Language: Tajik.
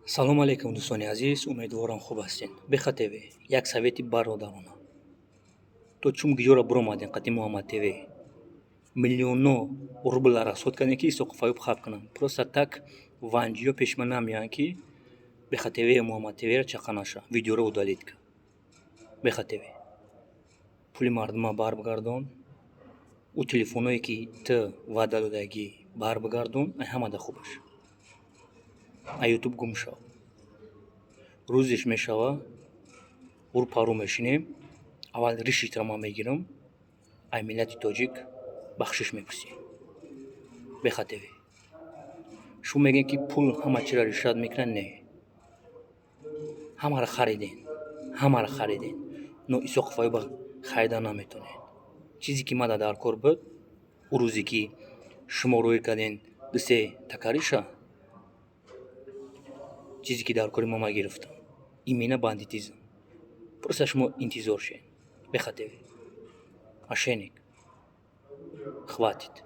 Салом алейкум, дӯстони азиз, умедворам, хуб ҳастед. Беха ТВ, як совети бародарона. То чун гиёра буромадем қати Муҳаммад ТВ, миллионо рубла расход кардем, ки Исоқов Аюб хаб кунам. Просто так ванҷиё пеши ман намеоянд, ки Беха ТВ, Муҳаммад ТВро чақа наша, видеоро удалить кар. Беха ТВ, пули мардума барбигардон, ӯ телефонҳое, ки ту ваъда додагӣ, барбигардон. Ай ҳамада хубаш, а Ютуб гум шав. Рӯзеш мешава, рӯ парӯ мешинем. Аввал ришитро ман мегирам, ай миллати тоҷик бахшиш мепурсӣ. Беха ТВ, шумо мегӯед, ки пул ҳама чиро решать мекунад. Не, ҳамаро харидем, ҳамаро харидем, но Исоқов Аюба харида наметонед. Чизе ки мада дар кор буд, ӯ рӯзе ки шумо рӯй кардем дусе такариша, чизе ки дар кори ма, ман гирифтам, именно бандитизм. Просто шумо интизор шед. Беха ТВ, мошенник, хватит.